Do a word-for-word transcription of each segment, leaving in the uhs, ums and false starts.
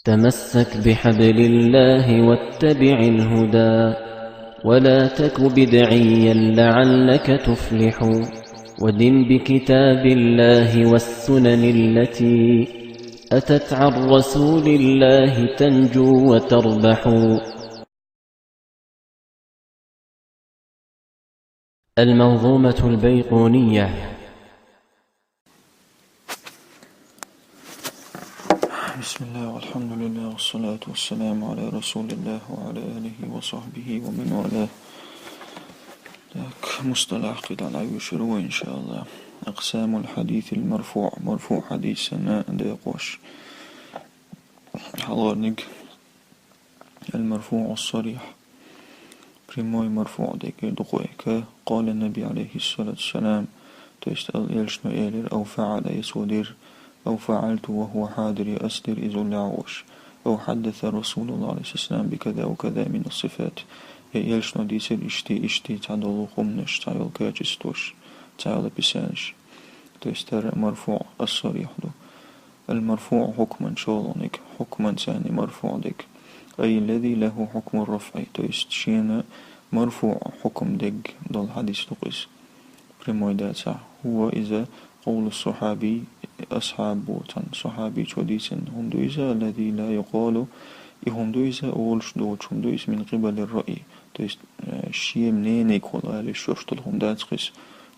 تمسك بحبل الله واتبع الهدى، ولا تك بدعيا لعلك تفلح، ودن بكتاب الله والسنن التي أتت عن رسول الله تنجو وتربح. المنظومة البيقونية. بسم الله والحمد لله والصلاة والسلام على رسول الله وعلى آله وصحبه ومن والاه. Так, мусталахь кхидӀа дӀайошур вай, иншааллахӀ. أقسام الحديث المرفوع, марфуӀ хьадисан декъош. Хьалхарниг, المرفوع الصريح, прямой марфуӀ дерг дукха, ка قال النبي عليه الصلاة والسلام, то есть ала элчано элира, أو فعل, я цо дира, أو فعلت وهو حاضر, я ас дира, иза уллехь волуш, أو حدث رسول الله عليه الصلاة والسلام بكذا وكذا من الصفات, я элчано дийцира иштта, иштта цхьадолу хӀуманаш, цхьайолу качестваш, цхьайолу описанеш. То есть хӀара марфуӀ ас-сарихь ду. المرفوع حكما, шолгӀаниг, хьукман царна марфуӀ дерг. أي الذي له حكم الرفع, то есть шена марфуӀ хьукам дерг долу хьадис ду-кх иза. Прямой дацахь. هو, иза, قول الصحابي, асхьабо, цхьана сахьабичо дийцина хӀума ду иза, الذي لا يقال, и хӀума ду иза, олуш доцу хӀума ду иза, من قبل الرأي, то есть, э, шен мненигахула ала йиш йолуш долу хӀума дац-кх иза,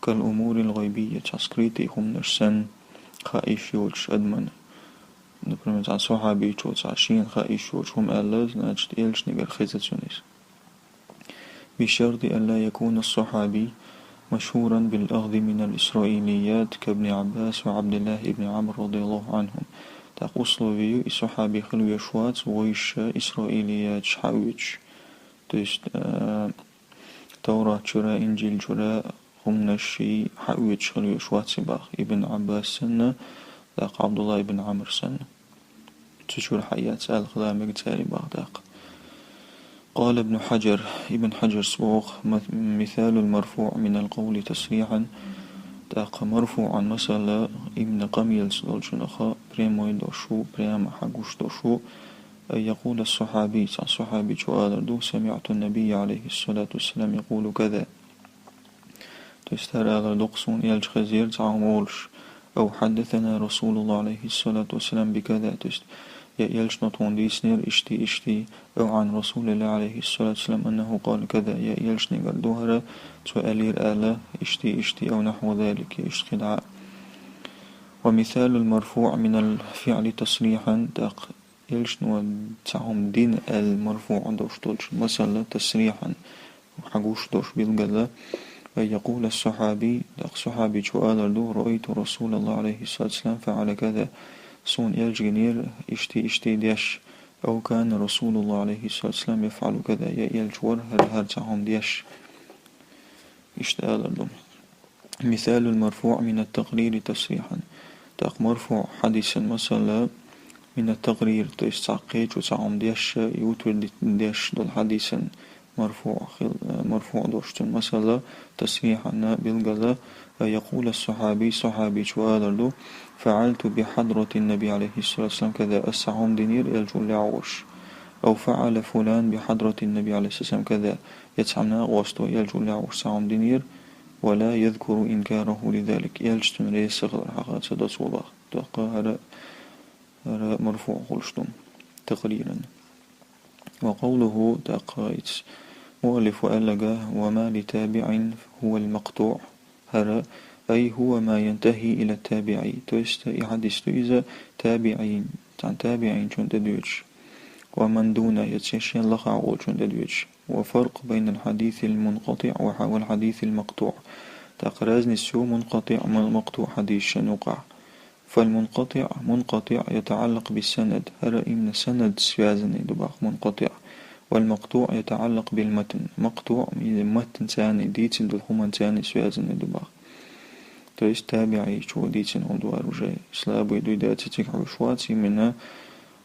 كالأمور الغيبية, цхьа скрытый хӀуманаш санна, хаийш йоцуш адамна. Например, цхьана сахьабичо цхьа шена хаийш йоцу хӀума аьлла, значит, элчанегара хезна цунна иза. بشرط أن لا يكون الصحابي مشهورا بالأخذ من الإسرائيليات كابن عباس وعبد الله بن عمرو رضي الله عنهم. ТӀаккха условие ю, и сахьаби хила веш вац вайша исраилияташ хьаоьцуш. То есть, э, Таврат чуьра, Инжил чуьра хӀуманаш ший хьаоьцуш хила веш вац и боху, Ибн Ӏаббас санна, тӀаккха Ӏабдулла ибн Ӏамр санна. Цу чуьра хьаэца аьлла хила мега цара и боху тӀаккха. قال ابن حجر, Ибн Хьаджарс боху, м-, مثال المرفوع من القول تصريحا, тӀаккха марфуӀан масала имна къамелаца долчунах прямой дош ву, прямо хьагуш дош ву, أن يقول الصحابي, цхьа сахьабичо алар ду, سمعت النبي عليه الصلاة والسلام يقول كذا. То есть хӀара алар ду-кх, суна элча хезира цхьа хӀума олуш, أو حدثنا رسول الله عليه الصلاة والسلام بكذا, то есть я элчано тхуна дийцинера иштта, иштта, أو عن رسول الله عليه الصلاة والسلام أنه قال كذا, я элчанегара ду хӀара, цо аьллера аьлла, иштта, иштта, أو نحو ذلك, я иштта кхидӀа. ومثال المرفوع من الفعل تصريحا, тӀаккха элчано цхьа хӀума дина аьлла марфуӀ дош долчун масала, تصريحا, хьагуш дош билгала, أن يقول الصحابي, тӀаккха сахьабичо алар ду, رأيت رسول الله عليه الصلاة والسلام فعل كذا, суна элча гинера иштта, иштта деш, أو كان رسول الله عليه الصلاة والسلام يفعل كذا, я элча вара хӀара, хӀара цхьа хӀума деш. Иштта алар ду. مثال المرفوع من التقرير تصريحا. ТӀаккха марфуӀ хьадисан масала من التقرير, то есть цхьа кхечо цхьа хӀума деш, и утвердить деш долу хьадисан марфуӀ хил-, марфуӀ дош цун масала, تصريحا, билгала, أن يقول الصحابي, сахьабичо алар ду, فعلت بحضرة النبي عليه الصلاة والسلام كذا, ас цхьа хӀума динера элча уллехь волуш. أو فعل فلان بحضرة النبي عليه الصلاة والسلام كذا, я цхьана накъосто элча уллехь волуш цхьа хӀума динера, ولا يذكر إنكاره لذلك, элча цунна реза ца хилар хьаха ца досо боху. ТӀаккха хӀара, хӀара марфуӀ хуьлуш ду, تقريرا. وقوله, тӀаккха иза муаллифо аьлларг, وما لتابع هو المقطوع, хӀара, أي هو ما ينتهي إلى التابعي, то есть и хьадис ду иза табиӀин, цхьана табиӀинчунна тӀедоьдуш, ومن دونه, я цу шен лахахь волчунна тӀедоьдуш. وفرق بين الحديث المنقطع وح-, والحديث المقطوع. ТӀаккха разница ю мункъатиӀ, ма-, макътуӀ хьадисашна юкъахь. فالمنقطع, мункъатиӀ, يتعلق بالسند, хӀара именно санад связанный ду боху мункъатиӀ. والمقطوع يتعلق بالمتن, макътуӀ, и матн царна, дийцина долу хӀуманца царна связанный ду боху. То есть табиӀичо дийцина хӀума ду хӀара уже, слабый дуй, даций, цига хьоьжуш вац, именно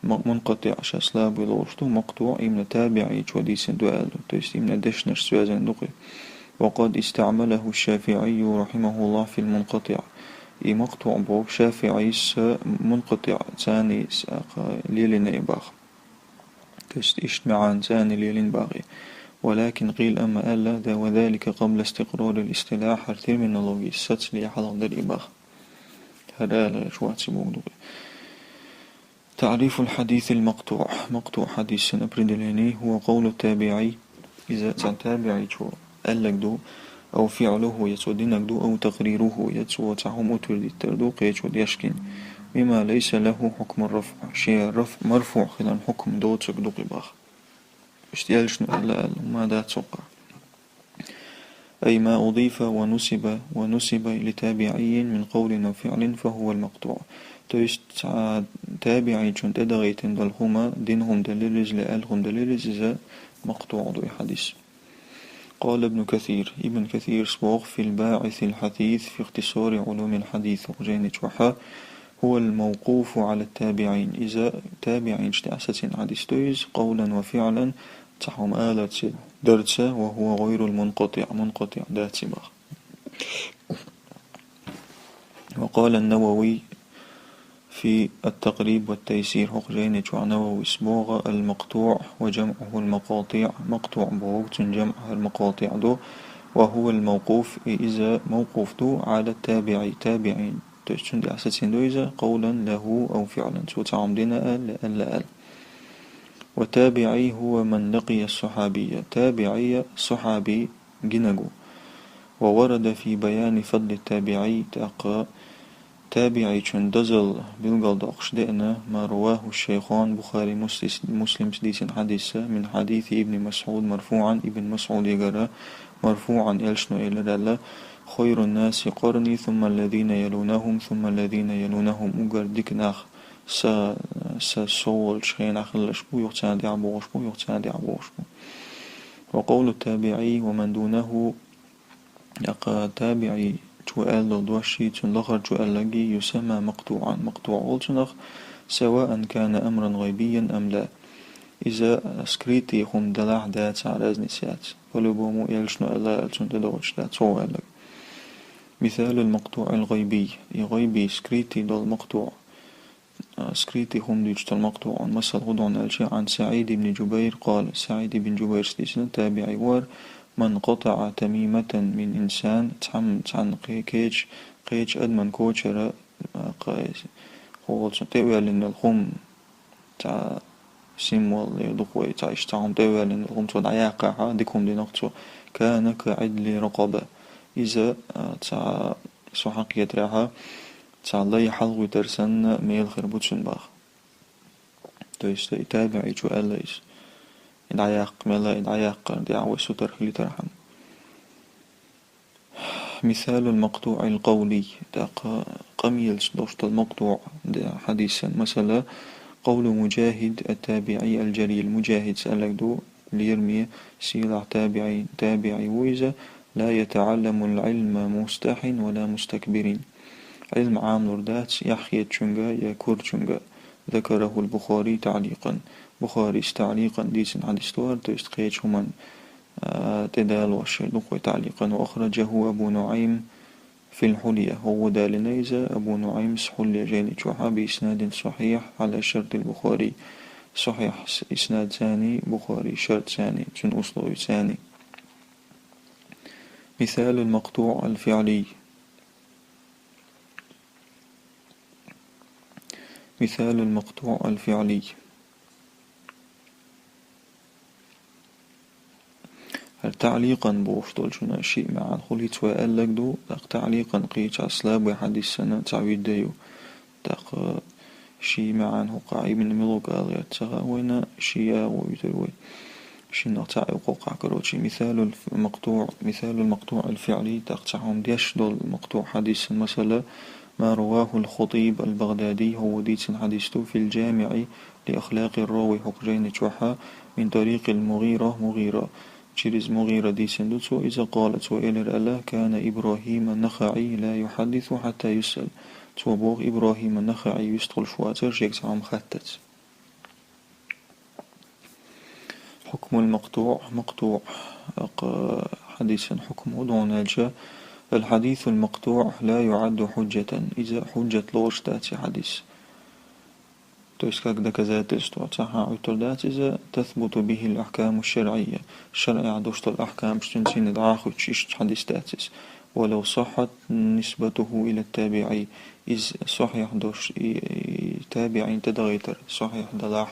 ма-, мункъатиӀ ша слабый лоруш ду, макътуӀ именно табиӀичо дийцина ду аьлла ду, то есть именно дешнаш связанный ду-кх и. وقد استعمله الشافعي رحمه الله في المنقطع. И макътуӀ боху ШафиӀийс мункъатиӀ царний с-, а, кха-, лелийна и боху. То есть иштта маьӀна царний лелийна боху и. ولكن قيل, амма аьлла, да, وذلك قبل استقرار الاصطلاح, хӀара терминологи сацале хьалха дара и боху. ХӀара аьлла, шу вац и боху дукха. تعريف الحديث المقطوع. МакътуӀ хьадисан определение: هو قول التابعي, иза цхьана табиӀичо аьлларг ду, أو فعله, я цо динарг ду, أو تقريره, я цо цхьа хӀума утвердиттар ду кхечо дешна, بما ليس له حكم الرفع, шен раф-, марфуӀ хиларна хьукам доцург ду-кх и боху. Иштта элчано аьлла аьлла хӀума дац хӀокху. أي ما أضيف ونسب، ونسب لتابعي من قول وفعل فهو المقطوع. То есть, цхьа табиӀичунна тӀедахийтина долу хӀума, дина хӀума далийла иза, аьлла хӀума далийла иза, иза макътуӀ ду и хьадис. قال ابن كثير, Ибн Касира боху في الباعث الحثيث في اختصار علوم الحديث, хӀокху жайни чохь, هو الموقوف على التابعين. Иза табиӀинашна тӀехь сацийна хьадис ду иза, قولا وفعلا, цхьа хӀума аларца, дарца, وهو غير المنقطع, мункъатиӀ дац и боху. وقال النووي في التقريب والتيسير, хӀокху жайни чохь Нававис боху: المقطوع وجمعه المقاطيع, макътуӀ боху, цуьнан жамӀ хӀара макъатиӀ ду, وهو الموقوف, и иза мавкъуф ду, على التابعي, табиӀин, то есть цунна тӀехь сацийна ду иза, قولا له أو فعلا, цо цхьа хӀума дина аьлла, аьлла аьлла. والتابعي هو من لقي الصحابي, табиӀи сахьаби гинарг ву. وورد في بيان فضل التابعي, тӀаккха табиӀичун дозалла билгалдоккхуш деана, ما رواه الشيخان, Бухари, Муслис-, Муслимс дийцина хьадис, من حديث ابن مسعود مرفوعا, Ибн Масъудегара марфуӀан, элчано элира аьлла: خير الناس قرني ثم الذين يلونهم ثم الذين يلونهم, уггар дика нах са, са сов волчу хенахь хилларш бу, юха царна тӀехь богӀуш бу, юха царна тӀехь богӀуш бу. وقول التابعي ومن دونه, тӀаккха табиӀичо аьлла долу дош, цуьнан лахарчо аьлларг, يسمى مقطوعا, макътуӀ олу цунах, سواء كان أمرا غيبيا أم لا. Иза скрытый хӀума делахь а, дацахь а разница яц. По-любому, элчано аьлла аьлла, цунна тӀедогӀуш дац цо аьлларг. مثال المقطوع الغيبي, и гӀайби, скрытый долу макътуӀ, а, скрытый хӀума дуьйцуш долу макътуӀан масал хӀун ду аьлча, عن سعيد بن جبير قال, СаӀид ибн Жубайрс дийцина, табиӀи вара: من قطع تميمة من إنسان, цхьамма цхьана кхе-, кхечу, кхечу адаман кочара, а, кхайса, хӀокхуьнца тӀеоьллина йолу хӀума, цхьа символ, я дукха вай, цхьа иштта цхьа хӀума тӀеоьллина йолу хӀума цо дӀаяккхахь, дика хӀума динарг цо, كان كعدل رقبة. Иза, а, цхьа, со хьакхетарехь, цхьа лай хьалхавитар санна мела хир бу цуьнан боху. То есть и табиӀичо аьлла иза. И дӀаяккха мела, и дӀаяккхарна тӀехь вай сутара хилийтархьама. مثال المقطوع القولي, тӀаккха къамелаца долуш долу макътуӀ де хьадисан масала, قول مجاهد التابعي الجليل, Мужахьида аьлларг ду, лераме, сийлахь табиӀи, табиӀи ву иза, لا يتعلم العلم مستح ولا مستكبر. Ӏилма Ӏамалур дац яххьедачуьнга я курачуьнга. ذكره البخاري تعليقا. Бухарис таъликъан дийцина хьадис ду хӀара, то есть кхечу хӀуманна, а, тӀедалош дукха вай таъликъан. وأخرجه أبو نعيم في الحلية. ХӀокхо далийна иза Абу НуӀаймс Хьулия жайни чохь بإسناد صحيح على شرط البخاري. Сахьихь с-, иснад царний, Бухари шарт царний, цуьнан условий царний. مثال المقطوع الفعلي. مثال المقطوع الفعلي. ХӀара таъликъан бохуш долчунна шиъ маьӀна хуьлийца вай аьлларг ду, тӀаккха таъликъан кхечахь слабый хьадис санна цхьа видео ю. ТӀаккха шиъ маьӀна хӀокхахь Ибн Милук ала гӀерта ца хаьа вайна, шиъ агӀо вуьтур вай. Шиннах цхьаъ ю кхокхахь, короче, مثال المقطوع، مثال المقطوع الفعلي, тӀаккха цхьа хӀума деш долу макътуӀ хьадисан масала, ما رواه الخطيب البغدادي, хӀокхо дийцина хьадис ду, في الجامع لأخلاق الراوي, хӀокху жайни чохь, من طريق المغيرة, МугӀира, через МугӀира дийцина ду цо, иза قال, цо элира аьлла: كان إبراهيم النخعي لا يحدث حتى يسأل. Цо боху, ИбрахӀим ан-НахаӀи вистхуьлуш вацара шега цхьа хӀума хаттац. حكم المقطوع, макътуӀ, а, кха-, хьадисан хьукам хӀун ду аьлча, الحديث المقطوع لا يعد حجة. Иза хьуджат лоруш дац, и хьадис. То есть, как доказательство. Цхьа хӀама Ӏуттур дац иза, تثبت به الأحكام الشرعية. ШарӀехь долуш долу ахькамаш цуьнан цӀийнан дӀахуьттуш, иштта хьадис дац иза. ولو صحت نسبته إلى التابعي. Иза сахьихь долуш, и, и табиӀин тӀедахийтар сахьихь далахь.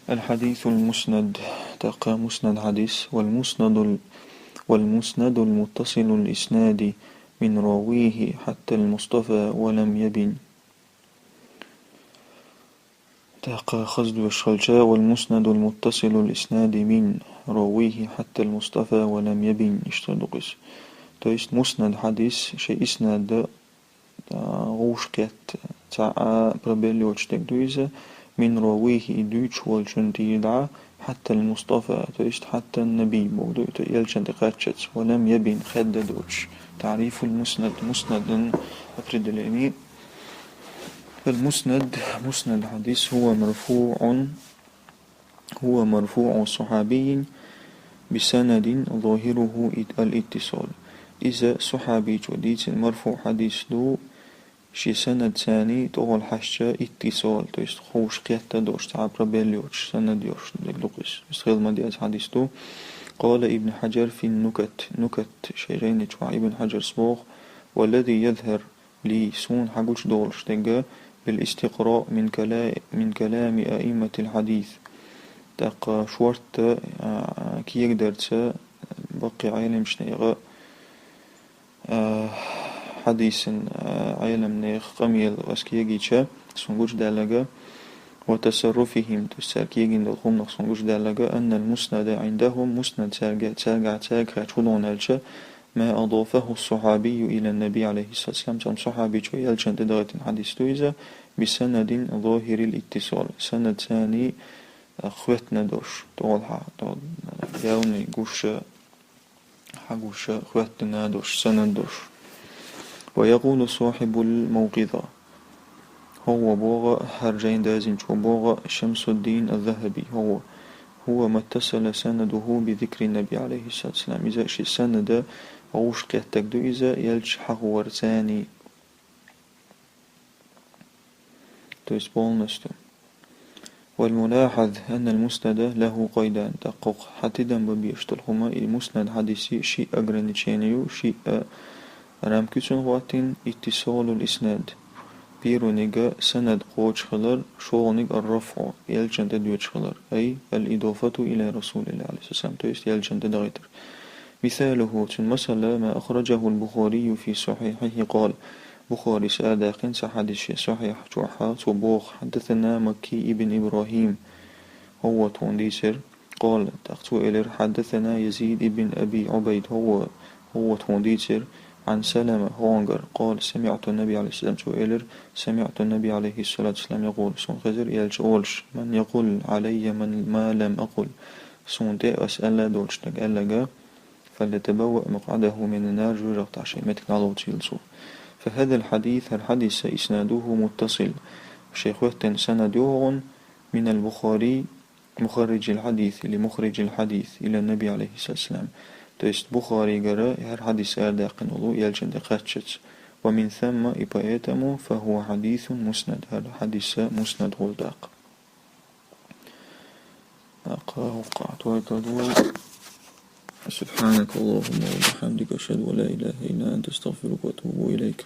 الحديث المسند, тӀаккха муснад хьадис, والمسند ال-، والمسند المتصل الإسناد من راويه حتى المصطفى ولم يبن. ТӀаккха хаза дош хилча, والمسند المتصل الإسناد من راويه حتى المصطفى ولم يبن, иштта ду-кх иза. То есть муснад хьадис, шен иснад а, вовшахкхетта, цхьа а пробел йоцуш дерг ду иза, من راويه, и дуьйцуш волчун тӀера дӀа, حتى المصطفى, то есть حتى النبي, боху ду, то элчан тӀе кхаччалц, ولم يبن, хадда доцуш. تعريف المسند, муснадан определение. المسند, муснад хьадис, هو مرفوع هو مرفوع صحابي بسند ظاهره الاتصال. Иза сахьабичо дийцина марфуӀ хьадис ду, шен санадца тӀехула хьаьжча иттисал, то есть вовшахкхетта долуш, цхьа а пробел йоцуш, санад йолуш дерг ду-кх иза. Иза хила ма-деззара хьадис ду. قال ابن حجر في النكت, Нукат шен жайни чохь Ибн Хьаджарс боху: والذي يظهر لي, суна хьагучудолуш дерг, بالاستقراء من كلا-، من كلام أئمة الحديث. ТӀаккха шортта, а, кегадарца баккхий Ӏеламчу нехан, а, хьадисан, а, Ӏеламнехан къамел ас кегийча, суна гучудаьлларг, وتصرفهم, то есть цара кегийна долу хӀуманах суна гучудаьлларг, أن المسند عندهم, муснад цаьрга, цаьргахь, цаьрга кхаьчча хӀун ду аьлча, ما أضافه الصحابي إلى النبي عليه الصلاة والسلام, цхьана сахьабичо элчан тӀедахийтина хьадис ду иза, بسند ظاهر الاتصال, санадца, а, хӀоьттина долуш, тӀехула хьа-, тӀехула, явный гуш, хьагуш, хӀоьттина долуш, санад долуш. ويقول صاحب الموقظة, хӀокхо боху, хӀара жайна дазийначо боху, Шамсуддин аз-Захаби, хӀокхо: هو ما اتصل سنده بذكر النبي عليه الصلاة والسلام. Иза шен санад вовшахкхеттарг ду иза, элча хьахорца. То есть полностью. والملاحظ أن المسند له قيدان. ТӀаккха хӀокху хьан тидам бан безаш долу хӀума, и муснад хьадисан шиъ ограничение ю, шиъ а рамка ю цунна хӀоттийна, اتصال الإسناد. Первыйниг санад кхочуш хилар, шолгӀаниг الرفع, элчан тӀедоьдуш хилар, أي الإضافة إلى رسول الله عليه الصلاة والسلام, то есть элчан тӀедахийтар. مثاله, цуьнан масала, ما أخرجه البخاري في صحيحه قال, Бухарис арадаьккхина цхьа хьадис шен Сахьихь чохь, цо боху: حدثنا مكي بن إبراهيم, хӀокхо тхуна дийцира, قال, тӀаккха цо элира: حدثنا يزيد بن أبي عبيد, хӀокхо, хӀокхо тхуна дийцира, عن سلمة, хӀокхунгара, قال: سمعت النبي عليه الصلاة والسلام, цо элира: سمعت النبي عليه الصلاة والسلام يقول, суна хезира элча олуш: من يقل علي من ما لم أقل, суна тӀе ас аьлла доцуш дерг аьлларг, فليتبوأ مقعده من النار, жоьжахатех шен меттиг дӀалоцийла цо. فهذا الحديث, хӀара хьадис, إسناده متصل, шен хӀоьттина санад ю хьуна, من البخاري مخرج الحديث или مخرج الحديث إلى النبي عليه الصلاة والسلام. То есть Бухаригара хӀара хьадис арадаьккхина волу, элчан тӀе кхаьччалц. ومن ثم, и поэтому, فهو حديث مسند, хӀара хьадис муснад хуьлу тӀаккха. ТӀаккха хӀокху тӀехь тоьлла вай. سبحانك اللهم وبحمدك، أشهد أن لا إله إلا أنت، أستغفرك وأتوب إليك.